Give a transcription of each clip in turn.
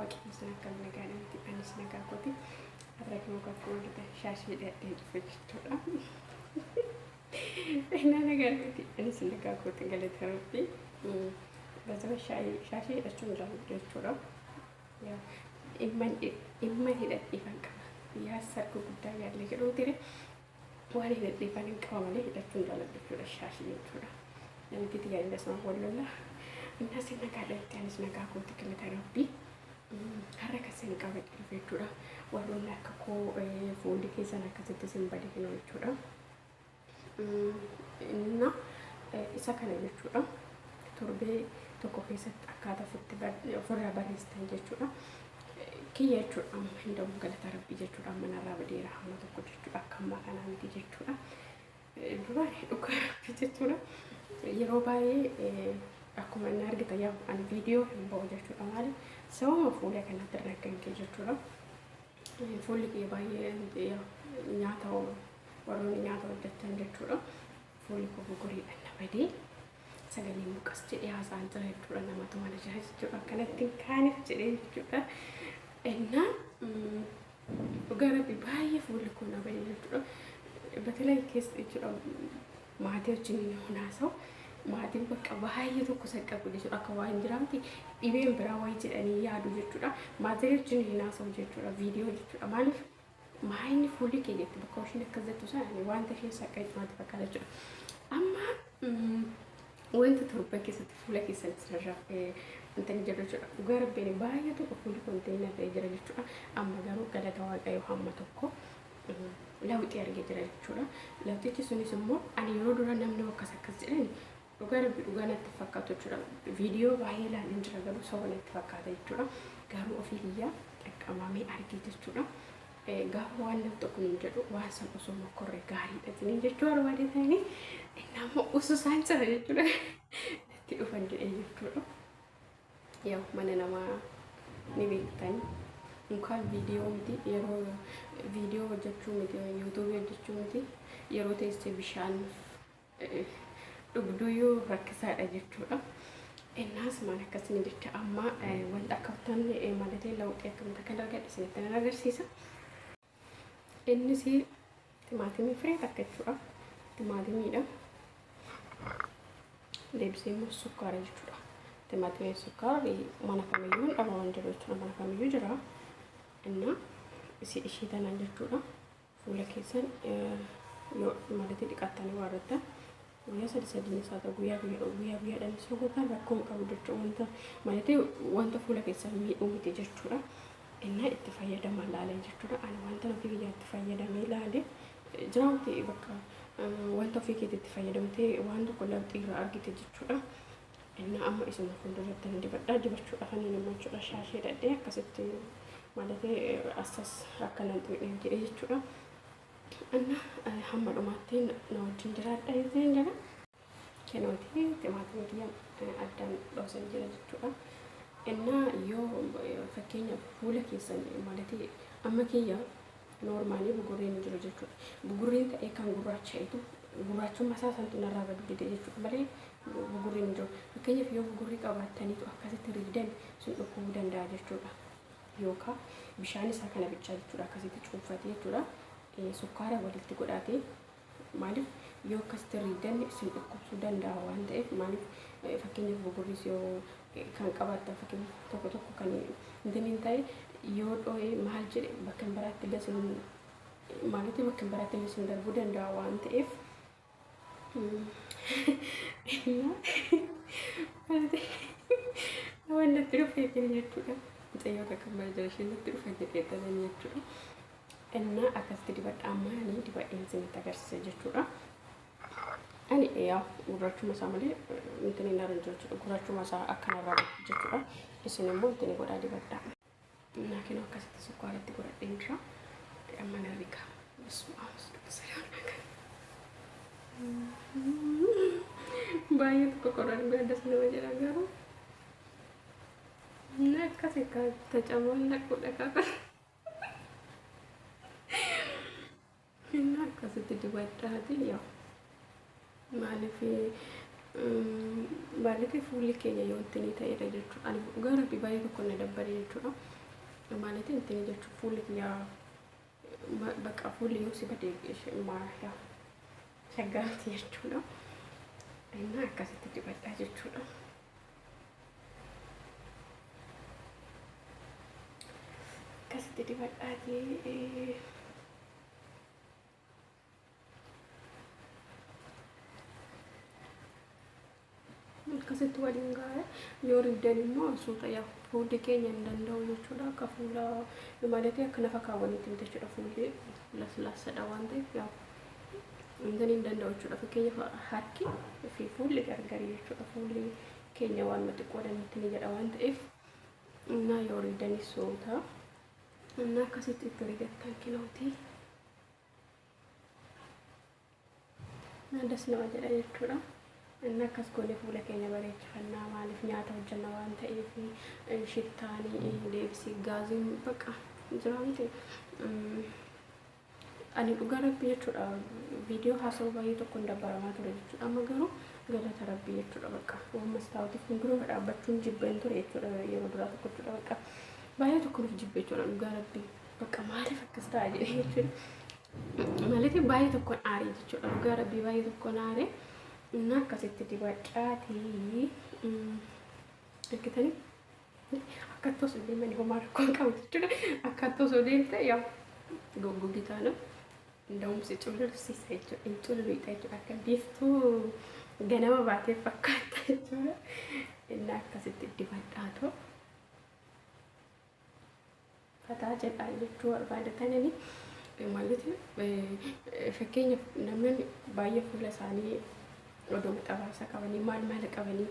Waaqayyo isin akkam nagaadha miti anis nagaa kooti. Har'a kan akkuma argitan shaashii hidhadhee dhufe jechuudha. Innaa nagaa miti anis nagaa kooti galata rabbi. Bazaba shaashii hidhachuun jaalladhu jechuudha. Dhimma hidhadheefan qaba. Yaa sarga guddaa yaallee jedhuu ture. Waan hidhadheefan hin qaba malee hidhachuun jaalladhu jechuudha shaashii jechuudha. Namti xiyyaarri asuma wal lola. Innas nagaadha miti anis nagaa kooti galata rabbi. Har'a kan isin qabadhe dhufe jechuudha. Warroonni akka koo fuulli keessan akkasitti isin bade hinoo jechuudha. Inna isa kana jechuudha. Torbee tokko keessatti akkaataa ofitti ofirraa barreessitan jechuudha. Kiyya jechuudha amma hin da'u galata rabbii jechuudha amma narraa badeera hamma tokko jechuudha akka ammaa kanaa miti jechuudha. Duraan dhugaa rabbii jechuudha. Yeroo baay'ee akkuma inni argita yaa ani viidiyoo hin ba'u jechuudha maali sababa fuula kanatti irra kan ka'e jechuudha. Fuulli kiyya baay'ee nyaata warroonni nyaata hojjetan jechuudha. Fuulli koo buguriidhaan na badee sagalee muqas jedhee haasa'an jira jechuudha namatu mana jira jechuudha akkanatti hin kaaneef jedhee jechuudha. Innaa dhugaa rabbi baay'ee fuulli koo na badee jechuudha. Batalee keessa jechuudha maatii wajjin hin haasa'u. Maatiin bakka baay'ee tokko saqqabu jechuudha akka waan jiraamti dhibeen biraa wayii jedhanii yaadu jechuudha. Maatii wajjin hin haasa'u jechuudha viidiyoo jechuudha maaliif maayinni fuulli kee jetti bakka ishiin akkas jettu sana wanta isheen saqqaxu natti fakkaata jechuudha. Amma wanta torban keessatti fuula keessan sirraa wanta ni jedhu jechuudha. Dhugaa rabbiin baay'ee tokko fuulli konteenar ta'ee jira jechuudha. Amma garuu galata waaqayyoo hamma tokko lawxii argee jira jechuudha. Lawxichi sunis immoo ani yeroo dura namni akkas akkas jedhani dhugaa rabbi dhugaa natti fakkaatu jechuudha. Viidiyoo baay'ee ilaaluun jira garuu soba natti fakkaata jechuudha. Garuu ofii kiyyaa xaqqabamee argee jechuudha. Gaafa waan nam tokko nuun jedhu waan san osoo mokkorre gaariidha isiniin jechuu barbaade ta'anii inni ammoo osoo isaan jira jechuudha. Natti dhufan jedhee jechuudha. Yaa mana namaa ni beektani. Mukaan viidiyoo miti yeroo viidiyoo hojjechuu miti yuutuubii hojjechuu miti yeroo teessee bishaan dhugduyyuu rakkisaadha jechuudha. Innaas maal akkasini jecha amma wanta akka uffatan malatee lawxii akkamitti akka argadhe isinitti nan agarsiisa. Innis timaatimii firee takka jechuudha. Timaatimiidha. Deebisee immoo sukkaara jechuudha. Timaatimii sukkaarri mana kamiyyuu hin dhabaman jiru jechuudha. Mana kamiyyuu jira. Innaa ishii tanaan jechuudha. Fuula keessan yoo malatee dhiqattanii waarrattan guyyaa sadi sadiin isaa ta'u guyyaa guyyaa guyyaa guyyaadhaan isa gootan rakkoo hin qabu jechuudha. Wanta malatee wanta fuula keessan miidhuu miti jechuudha. Innaa itti fayyadama laalee jechuudha. Ani wanta ofii kiyyaa itti fayyadamee laalee jiraanti bakka wanta ofii keetii itti fayyadamtee waan tokko lawxii irraa argite jechuudha. Innaa amma isuma fuulduratti hin dibadha dibachuudhaaf ani immoo jechuudha shaashee hidhadhee akkasitti malatee assas akka nan xuqneef jedhee jechuudha. Inna hamma dhumaatti na wajjin jiraadha jechuun jira. Kenooti timaatimii kiyya addaan dhoosan jira jechuudha. Innaa yoo fakkeenyaaf fuula keessan malatee amma kiyya noormaalii bugurriin hin jiru jechuudha. Bugurriin ta'ee kan gurraacha'etu gurraachummaa isaa santu narraa badu dide jechuudha malee bugurriin hin jiru. Fakkeenyaaf yoo bugurrii qabaattaniitu akkasitti riidan sun dhukkubuu danda'a jechuudha. Yookaan bishaan isaa kana bichaa jechuudha akkasitti cuunfatee jechuudha. Sukkaara walitti godhaatee maaliif yoo akkasitti riidan isin dhukkubsuu danda'a waan ta'eef maaliif fakkeenyaaf bugurriis yoo kan qabaattan fakkeenyaaf tokko tokko kan hin ta'e yoo dho'ee maal jedhe bakka hin biraatti illee isin maalitti bakka hin biraatti illee isin darbuu danda'a waan ta'eef waan natti dhufee jira jechuudha. Mucayyoo takka mana jira isheen natti dhufa jedhee tanan jechuudha. Innaa akkasitti dibadha amma ani dibadheen isinitti agarsiisa jechuudha. Ani yaa gurraachuma isaa malee wanti inni narra jiru jechuudha. Gurraachuma isaa akkanarraa jechuudha. Isin immoo wanti inni godhaa dibadha. Innaa kennu akkasitti sukkaaratti godhadheen jira. Amma na riga. Baay'ee tokko qoraan gaddas nama jedha garuu. Inni akkasi tacamaan dhaquudha qaba. Inni akkasitti dibadhaati yaa. Maaliif Maaliti fuulli keenya yoo ittiin ta'edha jechuudha. Ani dhugaa rabbi baay'ee tokko na dabbare jechuudha. Maaliti ittiin jechuudha fuulli kiyya bakka fuulli yoo si bade maal shaggaati jechuudha. Innaa akkasitti dibadhaa jechuudha. Akkasitti dibadhaatii. Akkasitti waliin gaa'e yoo riddan immoo suuta yaa fuulli keenya hin danda'u jechuudha. Akka fuula maalitii akka nafa kaawwaniitti miti jechuudha. Fuulli laslaasadha waan ta'eef yaa wanti hin danda'u jechuudha. Fakkeenyaaf harki fi fuulli gargari jechuudha. Fuulli keenya waan xiqqoodhaan itti ni jedha waan ta'eef innaa yoo riddanis suuta. Innaa akkasitti itti rigattan kinootii. Das nama jedha jechuudha. Inni akkas goone fuula keenya bareechifannaa maaliif nyaata hojjenna waan ta'eef shittaan deebisii gaaziin baqa jira miti. Ani dhugaa rabbii jechuudha viidiyoo haasawuu baay'ee tokkoon dabbaramaa ture jechuudha. Amma garuu galata rabbii jechuudha bakka waan mastaawwatii fuuldura dhaabbachuun jibbeen ture jechuudha yeroo duraa tokko jechuudha bakka baay'ee tokko nuuf jibbe jechuudha dhugaa rabbii bakka maaliif akkas ta'a jedhee jechuudha. Maaliif baay'ee tokkoon aaree jechuudha dhugaa rabbii baay'ee tokkoon aaree inni akkasitti dibadhaatii argitanii akkatti osoo deemanii homaa rakkoo hin qabu jechuudha. Akkatti osoo deemte yaa goggogi taana da'umsi cululsiisa jechuudha. Hin cululuudha jechuudha. Akka biiftuu ganama baatee fakkaata jechuudha. Inni akkasitti dibadhaatoo fataa jedhaa jechuu barbaadatanii maaliif fakkeenyaaf namni baay'ee fuula isaanii odoo xabaasa qabanii maal maal qabanii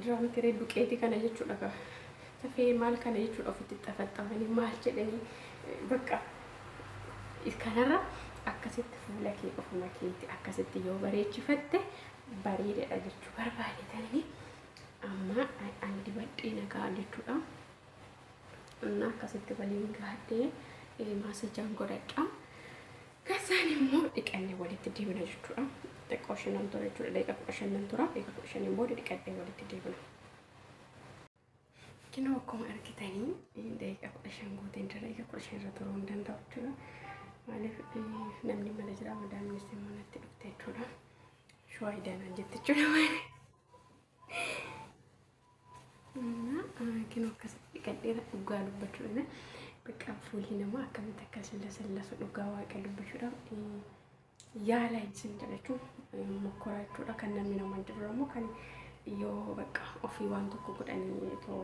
diraama tiree duqeetii kana jechuudha ka safee maal kana jechuudha ofitti xafaxafanii maal jedhanii bakka kanarra akkasitti fuula kee ofuma keetti akkasitti yoo bareechifatte bareedadha jechuu barbaadetanii amma ani dibadhee nagaa jechuudha. Innaa akkasitti waliin gaadhee maasajaan godhadha. Kasaan immoo dhiqannee walitti deebina jechuudha. Xiqqoo shanan tura jechuudha. Daqiiqaa 15 tura. Daqiiqaa 15 booda dhiqadhee walitti deebina. Kinoo akkuma argitanii daqiiqaa 15 guuteen jira. Daqiiqaa 15 irra turuu hin danda'u jechuudha. Maaliif namni mana jira madaamnis immoo natti dhufte jechuudha. Shawaa idaanaan jette jechuudha. Kinoo akkasitti dhiqadheera dhugaa dubbachuudha. Bakka fuulli namaa akkamitti akka lallasu dhugaa waaqa dubbachuudhaaf yaala isin jedha jechuun mokkoraa jechuudha. Kan namni namaan jedhu immoo kan yoo bakka ofii waan tokko godhanii otoo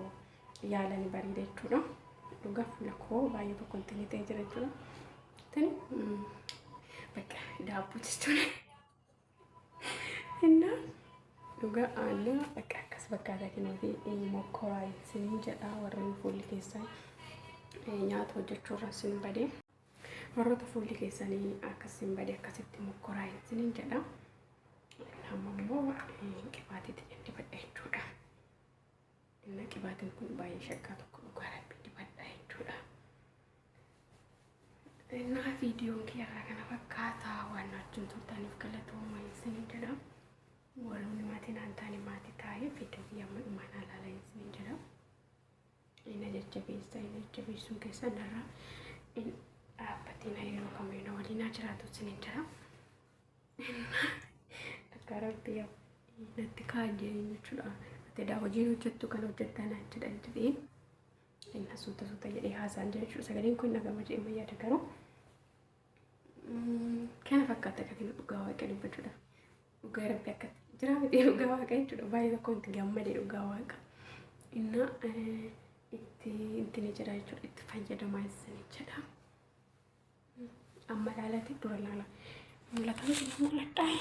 yaalanii bareeda jechuudha. Dhugaa fuula koo baay'ee tokko hin ta'ee jira jechuudha. Tani bakka daabboo jechuudha. Innaa dhugaa aannan bakka akkas fakkaataa kennuufi mokkoraa isin jedha warreen fuulli keessan nyaata hojjechuurra isin badee. Warroota fuulli keessanii akkas isin badee akkasitti mokkoraa isin jedha. Amma immoo qibaatiitti dibadha jechuudha. Inni qibaatiin kun baay'ee shaggaa tokko dhugaa rabbi dibadha jechuudha. Innaa viidiyoon kiyya kana fakkaata waan wajjin turtaniif galatooma isin jedha. Warroonni maatii naan taane maatii taa'ee viidiyoo kiyya amma dhumaan ilaalaa isin jedha. Inni jajjabeessa inni jajjabeessuun keessan irraa hin dhaabbatiin yeroo kamiyyuu na waliin haa jiraatu isin jedha. Akka rabbi natti kaan jedheen jechuudha. Ati daa hojiin hojjettu kan hojjettaa naan jedhan jedheen. Inni suuta suuta jedhee haasaan jira jechuudha. Sagaleen kun dhagama jedhee ma yaada garuu. Kana fakkaata akka kana dhugaa waaqa dubbachuudhaaf. Dhugaa rabbi akka jira miti dhugaa waaqa jechuudha. Baay'ee tokko itti gammadee dhugaa waaqa. Inna itti itti ni jira jechuudha. Itti fayyadamaa isin jedha. Amma laalate dura laala. Mul'ataan kun mul'adhaa.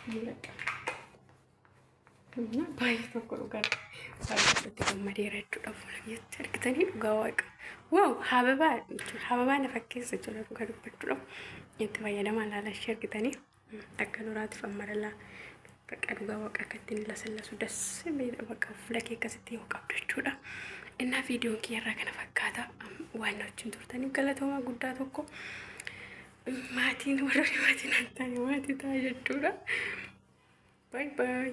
Mul'adha. Baay'ee tokko dhugaa baay'ee itti gammadeera jechuudha fuula kiyyatti argitanii dhugaa waaqa. Waaw hababaa jechuudha hababaa na fakkeessa jechuudha dhugaa dubbachuudhaaf itti fayyadamaa laala ishee argitanii akka duraatiif amma lallaa bakka dhugaa waaqa akka ittiin lasallasu das bakka fuula kee akkasitti yoo qabdu jechuudha. Innaa viidiyoon kiyya irraa kana fakkaata waan na wajjin turtaniif galatoomaa guddaa tokko maatii. Maatiin warroonni maatiin hin taane maatii ta'a jechuudha. Baay baay.